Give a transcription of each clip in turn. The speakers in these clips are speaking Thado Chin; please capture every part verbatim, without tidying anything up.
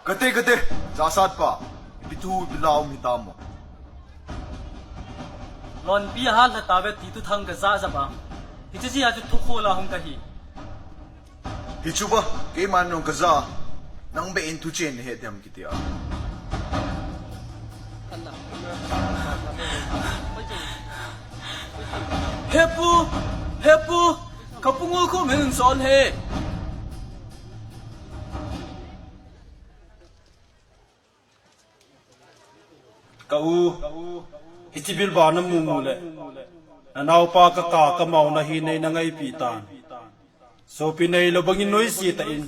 Kate, kate, jahsat pa. Ipi thu, ipi la um hitam mo? Lonpi ahal lha tave ti thu thang ka ja ja ba. Hiche jeh a chu thukhol a hung kahi. Hichu ba, keiman jong ka ja. Nang beh in thuchen nahe diam kiti a. He pu, he pu, ka pu Ngulkhum hin sol he. Ka u, hiche bilba na mu mu le, na naopa ka ka ka mao na hi nei na ngaipi tan. Sopi nei lo bangin noise tah in,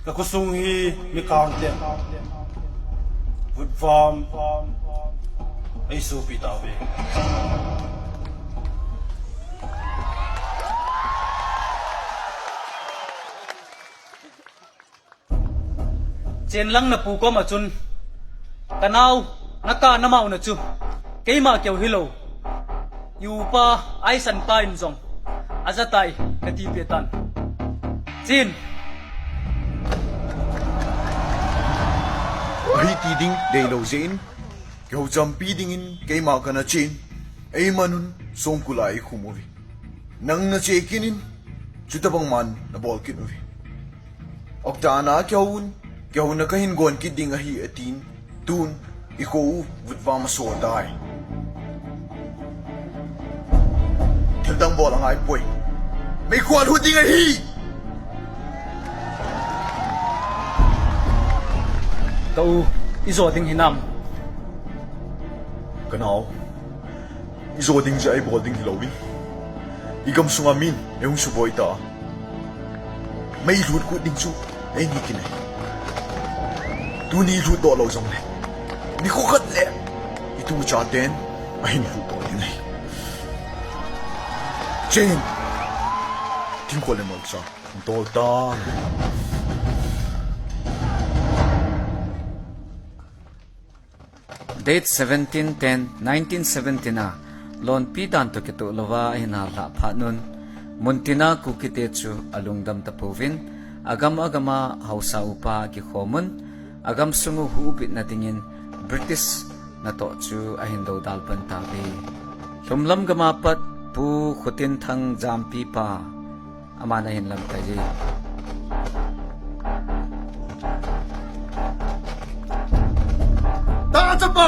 ka khosung hi mikang te vutvam ei sopi tauve. Chen lang na pu koma chun, ka nao, na ka na mao na chu, keima keu hilou, i upa Aisan pa in jong aja tai kati peh tan. Chen. Ahi ti ding deilou jeh in, kihou champi dingin keima kana chen, eiman un songkul a i khum uve. Nang na che kit in, chutabang man na bol kit uve. Okdana kihou un, kihouna kahin gon kit ding ahi atin, tun i kho u vutvam aso tai. Thil dang bol angai poi. Meikhu a lut ding ahi. Ka u, i jo ding hinam? Ka nao, i jo ding jeh a i bol ding hilou in, i gamsunga min ei hung suboi ta. Mei lut kut ding chu ei ni kit ahi. Tuni lut doh lou jongle, nikho khat le i tucha ten ahin lut doh ding ahi. Chen, thingkol le molcha. Date seventeen ten nineteen seventeen a Lonpi dan toh kitoh louva ahin hal lhah phat un, muntina Kukite chu alungdam tapouvin, agam agam a haosa upa akikhom un, agamsung u huhbitna dingin British natoh chu ahin dodal pan tauve. Lhumlam gam a pat Pu Khotinthang Jampi pa aman ahin lamkai e. Ta chapa,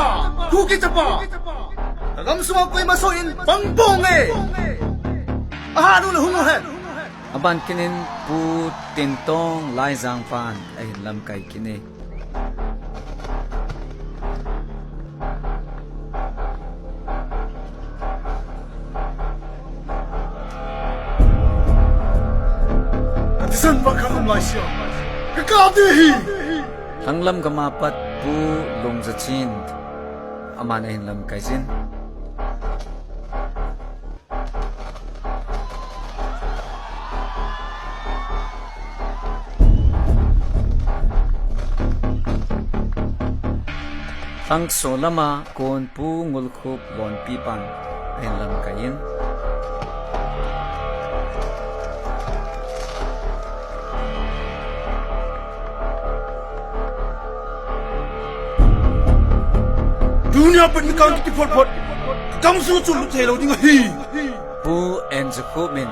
Kuki chapa, ka gamsunga koima soh in pang ponge. Ahat un hung u hen. Aban kit in Pu Tintong Laijang pan ahin lamkai kit e. Ka thisan pa khat um lai sia. Ka kap ding ahi. Lhanglam gam a pat Pu Lungzachin aman ahin lamkai jin. Lhangso lama kon Pu Ngulkhup Lonpi pan ahin lamkai in. Tunia pat mikang kiti phot phot. Ka gamsung chu lut thei lou ding ahi. Pu Enjakhup in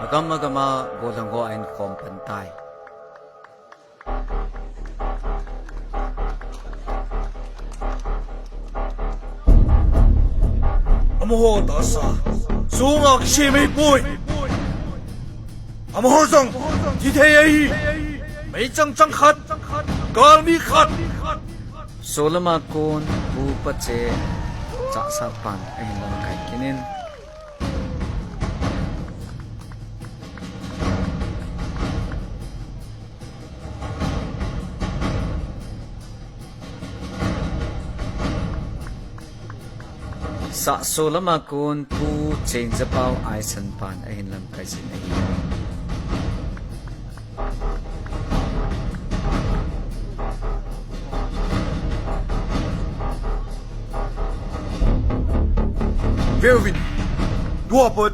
agam agam a golhang ho ahin khom pan tai. Amaho tahsa sunga kisem ahipoi. Amaho jong thi thei ahi. Meichang chang khat, galmi khat. Solama kon Pu Pache Chahsat pan ahin lamkai kit in. Sahso lama kon Pu Chengzapau Aisan pan ahin lamkai jin ahi. Veuvin, tua pat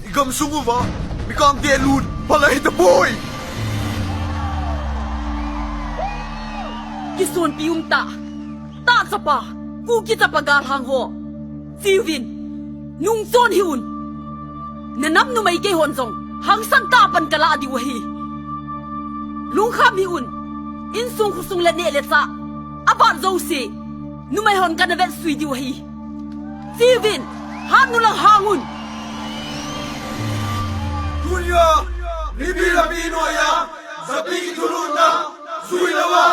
i gamsung uva mikang delut phalai tapoi. Sonpi umtah, tah chapa, Kuki chapa galhang ho, cheuvin, nungchon hih un. Nanam numei keihon jong hangsan tah a pan kalah diu ahi. Lungkham hih un. Insung khosung le neh le chah, abat jouse, numeihon kana vetsui diu ahi. Cheuvin, hatnu lang hang un. Tunia, mipi lapi noiya, japi kithulutna, jui louva,